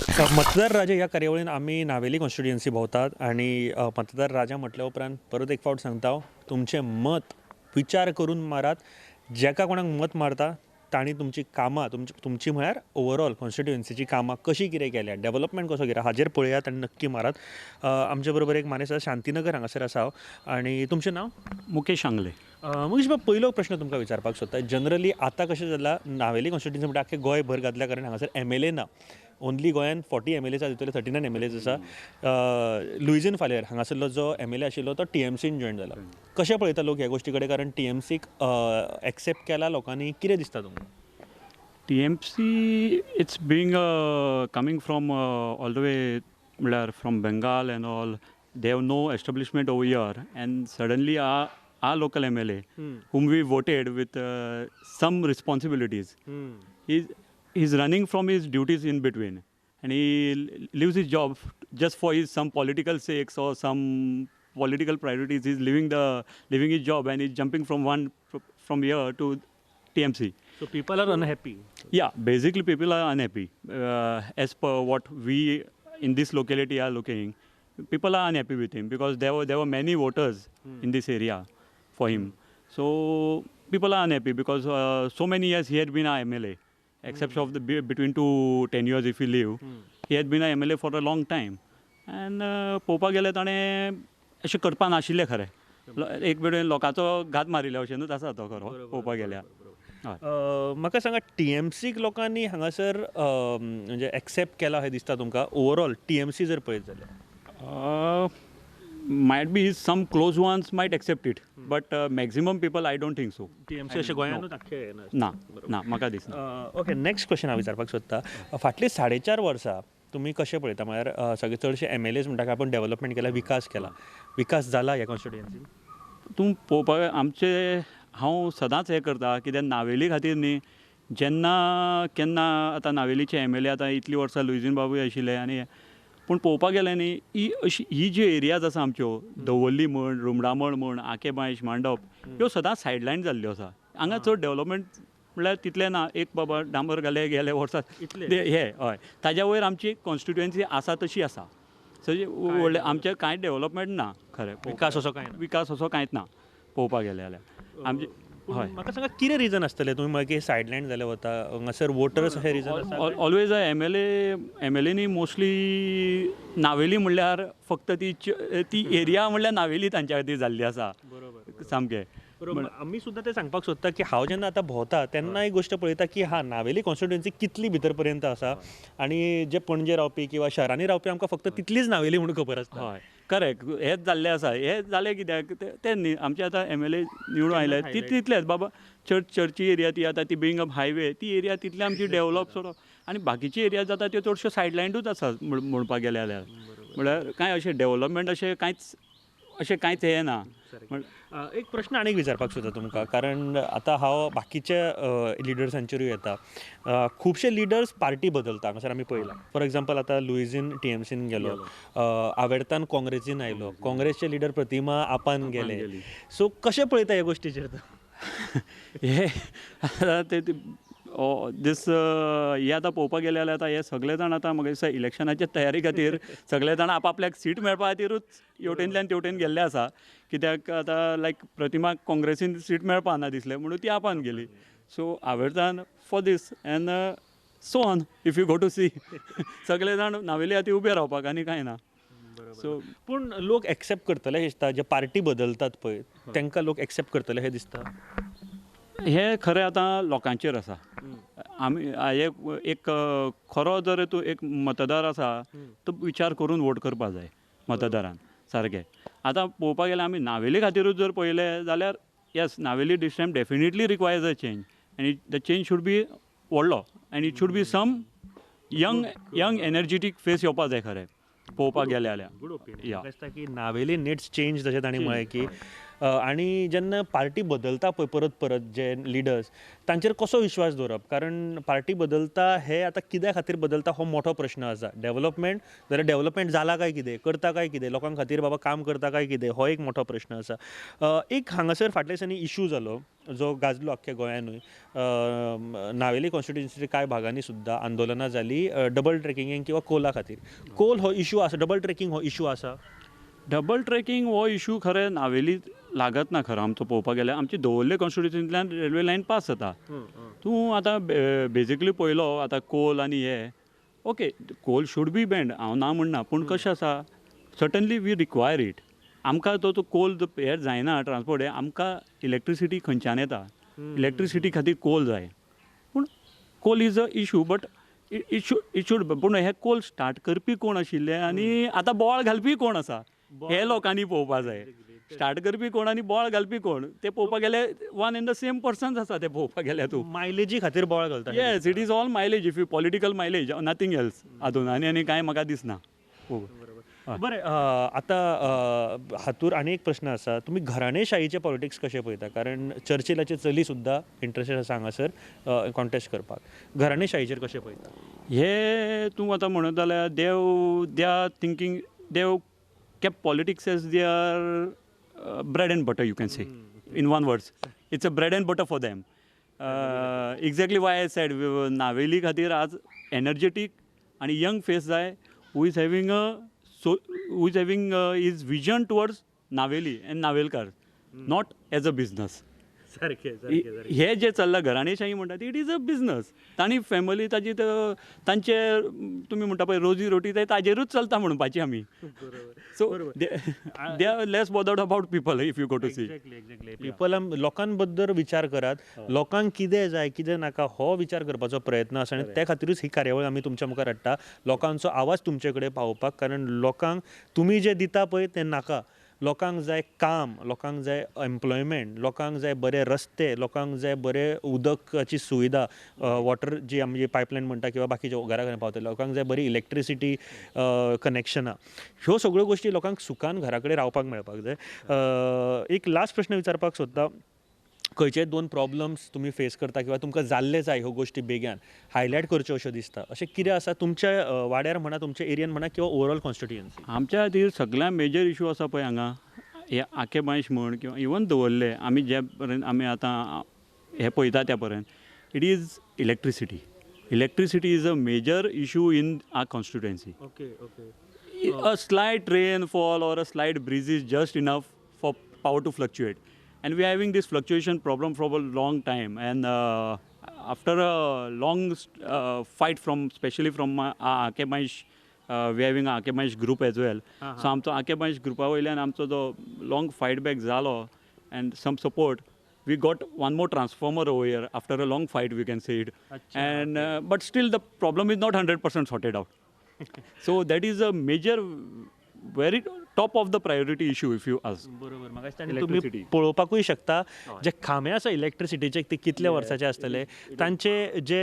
मतदार राजा ह्या कार्यावळीन आमी नावेली कॉन्स्टिट्युएन्सी भोंवतात आनी मतदार राजा म्हटल्या उपरांत परत एक फावट सांगता हांव, तुमचें मत विचार करून मारात. जेका कोणाक मत मारता तांणी तुमची कामां, तुमची तुमची म्हळ्यार ओवरऑल कॉन्स्टिट्युएन्सीची कामां कशीं कितें केल्या, डेवलपमेंट कसो कितें, हाजेर पळयात आनी नक्की मारात. आमचे बरोबर एक मानेस्त आसा, शांतीनगर हांगासर आसा हांव. आनी तुमचें नांव? मुकेश आंगले. मुकेश बाब, पयलो प्रश्न तुमकां विचारपाक सोदता. जनरली आतां कशें जालां, नावेली कॉन्स्टिट्युएन्सी म्हणटा आख्खे गोंयभर घातल्या कारण हांगासर एमएलए ना. ओनली गोंयान 40 एमएलएज आसा, तितूंतले 39 एमएलएज आसा. लुईझीन फालेर हांगासरलो जो एमएलए आशिल्लो तो टीएमसीन जॉयन जाला. कशें पळयता लोक ह्या गोश्टी कडेन, कारण टीएमसीक एक्सेप्ट केला लोकांनी, कितें दिसता तुमकां? TMC, it's being coming from all the way म्हणल्यार from Bengal and all. They have no establishment over here and suddenly our local MLA, whom we voted with some responsibilities, he's running from his duties in between and he leaves his job just for his some political sakes or some political priorities. He's leaving his job and he's jumping from here to TMC. So people are unhappy. Yeah, basically people are unhappy. As per what we in this locality are looking, people are unhappy with him because there were many voters in this area for him. So people are unhappy because so many years he had been our MLA, except of the between two 10 years if you leave, he had been a MLA for a long time. And पळोवपाक गेल्यार ताणें अशें करपा नाशिल्लें खरें, एक वेळ लोकांचो घात मारिल्ल्या भशेनूच आसा तो खरो पळोवपाक गेल्यार, हय. म्हाका सांगा, टीएमसीक लोकांनी हांगासर म्हणजे एक्सेप्ट केला अशें दिसता तुमकां, ओवरऑल टीएमसी जर पळयत जाल्यार? Might be some close ones might accept it, but maximum people, I don't think so. TMC अशें गोंयानूच आख्खें ना. ना ना, म्हाका दिसना. ओके, नेक्स्ट क्वेश्चन हांव विचारपाक सोदता. फाटलीं 4.5 वर्सां तुमी कशें पळयता? म्हळ्यार सगळे चडशे एमएलएज म्हणटा की आपूण डेव्हलपमेंट केला, विकास केला. विकास जाला ह्या कॉन्स्टिट्युएन्सीन? तूं पळोवपाक आमचे हांव सदांच हें करता कित्याक नावेली खातीर न्ही, जेन्ना केन्ना आतां नावेलीचे एमएलए आतां इतलीं वर्सां लुईझीन बाबूय आशिल्ले आनी पूण पळोवपाक गेल्यार न्ही, ही अशी ही जी एरियाज आसा आमच्यो, दवर्ली म्हण, रुमडामळ म्हण, आकें बायश, मांडप, ह्यो सदांच सायडलायन जाल्ल्यो आसा. हांगा चड डेवलपमेंट म्हणल्यार तितलें ना. एक बाबा डांबर घाले गेले वर्सा. इतलें? ते हे हय, ताज्या वयर आमची कॉन्स्टिट्युएन्सी आसा तशी आसा. सो व्हडलें आमचें कांय डेवलपमेंट ना खरें. विकास असो कांय ना. विकास असो कांयच ना पळोवपाक गेले जाल्यार आमचे. पूण हय. म्हाका सांगा, कितें रिजन आसतलें तुमी म्हळें की सायडलायन जालें वता हांगासर वोटर्स, अशें रिजन आसा? ऑलवेज एमएलए एमएलएनी मोस्टली नावेली म्हणल्यार फक्त ती ती एरिया म्हणल्यार नावेली तांच्या खातीर जाल्ली आसा. सामकें. बरोबर, आमी सुद्दां तें सांगपाक सोदता की हांव जेन्ना आतां भोंवता तेन्ना एक गोश्ट पळयता की हा, नावेली कॉन्स्टिट्युएन्सी कितली भितर पर्यंत आसा आनी जे पणजे रावपी किंवा शहरांनी रावपी आमकां फक्त तितलीच नावेली म्हणून खबर आसता. हय, करेक्ट, हेंच जाल्लें आसा. हें जालें कित्याक, ते ते न्ही आमचे आतां एमएलए निवडून आयले ती तितलेच बाबा चर्ची एरिया ती आतां ती बिंग अ हायवे ती एरिया तितली आमची डेवलप सो आनी बाकीची एरिया जाता त्यो चडश्यो सायडलायनूच आसा. म्हणपाक गेलें जाल्यार म्हळ्यार कांय अशें डेवलपमेंट अशें कांयच हें ना. एक प्रश्न आनीक विचारपाक सोदता तुमकां, कारण आतां हांव बाकीच्या लिडर्सांचेरूय येता. खुबशे लिडर्स पार्टी बदलता हांगासर आमी पळयलां. फॉर एग्जाम्पल, आतां लुईझीन टीएमसीन गेलो, आवेर्तान काँग्रेसीन आयलो, काँग्रेसचे लिडर प्रतिमा आपान गेले. गेली. सो कशें पळयता ह्या गोश्टीचेर तूं? हे आतां ते दीस हे आतां पळोवपाक गेले जाल्यार आतां हे सगळे जाण आतां म्हाका दिसता इलेक्शनाच्या तयारी खातीर सगळे जाण आपआपल्याक सीट मेळपा खातीरूच हेवटेनल्यान तेवटेन गेल्ले आसा. कित्याक आतां लायक प्रतिमा काँग्रेसीन सीट मेळपा ना दिसलें म्हणून ती आपान गेली. सो आवेर्तान for this and so on. If you go to see, सगळे जाण नावेली खातीर उबे रावपाक आनी कांय ना. सो पूण लोक एक्सेप्ट करतले अशें दिसता? जे पार्टी बदलतात पळय, तांकां लोक एक्सेप्ट करतले अशें दिसता? हें खरें आतां लोकांचेर आसा. आमी एक एक खरो जर तूं एक मतदार आसा, तो विचार करून वोट करपा जाय मतदारान सारकें. आतां पळोवपाक गेल्यार आमी नावेली खातीरूच जर पळयलें जाल्यार, yes, Navelim this time definitely requires a change आनी the change should be व्हडलो आनी it should be some young energetic face येवपा जाय खरें पळोवपाक गेलें जाल्यार. Good opinion. या. दिसता की नावेली निड्स चेंज, तशें तांणी म्हळें की आनी जेन्ना पार्टी बदलता पळय परत परत जे लिडर्स, तांचेर कसो विश्वास दवरप? कारण पार्टी बदलता हे आतां कित्या खातीर बदलता हो मोठो प्रश्न आसा. डेवलपमेंट जाल्यार डेवलपमेंट जाला काय कितें, करता काय कितें, लोकां खातीर बाबा काम करता काय कितें, हो एक मोठो प्रश्न आसा. एक हांगासर फाटल्या दिसांनी इशू जालो जो गाजलो अख्ख्या गोंयानूय. नावेली कॉन्स्टिट्युएन्सीच्या कांय भागांनी सुद्दां आंदोलनां जाली डबल ट्रेकिंगेक किंवा कोला खातीर. कोल हो इशू आसा, डबल ट्रेकिंग हो इशू आसा? डबल ट्रेकिंग हो इशू खरें नावेली लागत ना. खरो आमचो पळोवपाक गेल्यार आमची दवर्ले कॉन्स्टिट्युएन्सींतल्यान रेल्वे लायन पास जाता. तूं आतां बेजिकली पळयलो आतां कोल आनी हे, okay, coal should be banned, हांव ना म्हणना, पूण कशें आसा, सर्टनली we require it. आमकां तो कोल हे जायना ट्रान्सपोर्ट हे, आमकां इलेक्ट्रिसिटी खंयच्यान येता? इलेक्ट्रिसिटी खातीर कोल जाय. पूण coal is a issue, but it should. पूण हे कोल स्टार्ट करपी कोण आशिल्ले आनी आतां बोवाळ घालपी कोण आसा हे लोकांनी पळोवपा जाय. स्टार्ट करपी कोण आनी बोवाळ घालपी कोण ते पळोवपाक गेल्यार one and the same persons आसा ते पळोवपाक गेल्यार तूं. मायलेजी खातीर बोवाळ घालता. Yes, it is all mileage, if you political mileage, nothing else. हातून आनी आनी कांय म्हाका दिसना. बरें, आतां हातूर आनी एक प्रश्न आसा, तुमी घराणेशाहीचे पॉलिटिक्स कशें पळयता? कारण चर्चिलाचे चली सुद्दां इंट्रस्टेड आसा हांगासर कॉन्टेस्ट करपाक. घराणेशाहीचेर कशें पळयता? हे तूं आतां म्हणत जाल्यार they are thinking, they kept politics as their bread and butter, you can say. In one words, it's a bread and butter for them. Exactly why I said Navelim खातीर आज एनर्जेटीक आनी यंग फेस जाय, who is having his vision towards Navelim and Navelkar, not as a business. सारकें. हे जे चल्लां घराणेशाही म्हणटा ती, it is a business. तांणी फॅमिली ताजी, तांचे तुमी म्हणटा पळय रोजी रोटी, ते ताजेरूच चलता म्हणपाची आमी. So they are less bothered about people, if you go to see. Exactly, people, लोकांबद्दल विचार करात, लोकांक कितें जाय कितें नाका हो विचार करपाचो प्रयत्न आसा आनी त्या खातीरूच ही कार्यावळ आमी तुमच्या मुखार हाडटा, लोकांचो आवाज तुमचे कडेन पावोवपाक. कारण लोकांक तुमी जें दिता पळय तें नाका. लोकांक जाय काम, लोकांक जाय एम्प्लॉयमेंट, लोकांक जाय बरे रस्ते, लोकांक जाय बरे उदकाची सुविधा, वॉटर जी आमची पायपलायन म्हणटा किंवा बाकीच्या घरा घरा पावतले, लोकांक जाय बरी इलेक्ट्रिसिटी कनेक्शनां. ह्यो सगळ्यो गोश्टी लोकांक सुखान घरा कडेन रावपाक मेळपाक जाय. एक लास्ट प्रश्न विचारपाक सोदता. खंयचे दोन प्रॉब्लम्स तुमी फेस करता किंवा तुमकां जाल्ले जाय, ह्यो गोश्टी बेग्यान हायलायट करच्यो अश्यो दिसता, अशें कितें आसा तुमच्या वाड्यार म्हणा, तुमच्या एरियन म्हणा किंवा ओवरऑल कॉन्स्टिट्युएन्सी? आमच्या खातीर सगळ्यात मेजर इशू आसा पळय हांगा, हे आके बांयश म्हण किंवा इवन दवरले आमी जे पर्यंत आमी आतां हे पळयता त्या पर्यंत, it is electricity. Electricity is a major issue in our constituency. Okay okay A slight rainfall or a slight breeze is just enough for power to fluctuate, and we are having this fluctuation problem for a long time, and after a long fight from, especially from Ake Baish, we having Ake Baish group as well. So आमचो आके बांयश ग्रुपा वयल्यान आमचो जो long fight back जालो and some support, we got one more transformer over here after a long fight, we can say it. And but still the problem is not 100% sorted out. So that is a major, very top of the priority issue, if you ask. बरोबर, म्हाका दिसता आनी तुमी पळोवपाकूय शकता, जे खांबे आसा इलेक्ट्रिसिटीचे ते कितले वर्साचे आसतले, तांचे जे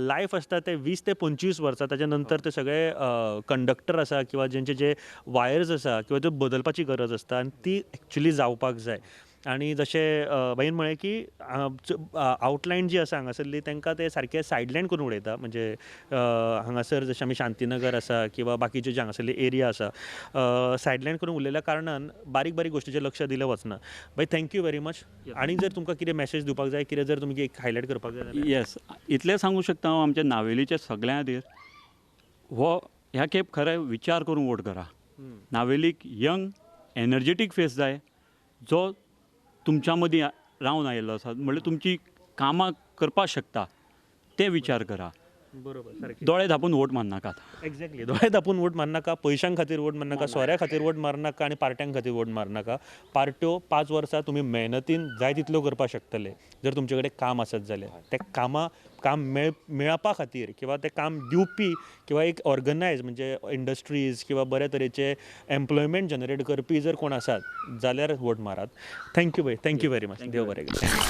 लायफ आसता ते 20 ते 25 वर्सां. ताच्या नंतर ते सगळे कंडक्टर आसा किंवा जेंचे जे वायर्स आसा किंवा त्यो बदलपाची गरज आसता आनी ती एक्चुली जावपाक जाय. आनी जशें भाईन म्हळें की आवटलायन जी आसा हांगासरली, तांकां ते सारके सायडलायन करून उडयता. म्हणजे हांगासर जशें आमी शांतीनगर आसा किंवा बाकीचे जे हांगासरली एरिया आसा, सायडलायन करून उरलेल्या कारणान बारीक बारीक गोश्टीचेर लक्ष दिलें वचना. भाई, thank you very much. आनी जर तुमकां कितें मॅसेज दिवपाक जाय, कितें जर तुमी एक हायलायट करपाक जाय जाल्यार? येस, इतलें सांगूं शकता हांव आमच्या नावेलीच्या सगळ्यां खातीर, हो ह्या खेप खरें विचार करून वोट करा. नावेलीक यंग एनर्जेटीक फेस जाय, जो तुमच्या मदीं रावन आयिल्लो आसा, म्हणल्यार तुमची कामां करपाक शकता, ते विचार करा. बरोबर, सारकें. दोळे धांपून वोट मारनाकात. एक्झॅक्टली, दोळे धांपून वोट मारनाका, पयशां खातीर वोट मारनाका, सोऱ्या खातीर वोट मारनाका आनी पार्ट्यां खातीर वोट मारनाका. पार्ट्यो 5 वर्सां तुमी मेहनतीन जाय तितल्यो करपाक शकतले, जर तुमचे कडेन काम आसत जाल्यार. तें कामां काम मेळपा खातीर किंवा तें काम दिवपी किंवा एक ऑर्गनायज म्हणजे इंडस्ट्रीज किंवा बऱ्या तरेचे एम्प्लॉयमेंट जनरेट करपी जर कोण आसात जाल्यार वोट मारात. Thank you भाई, thank you very much. देव बरें करूं.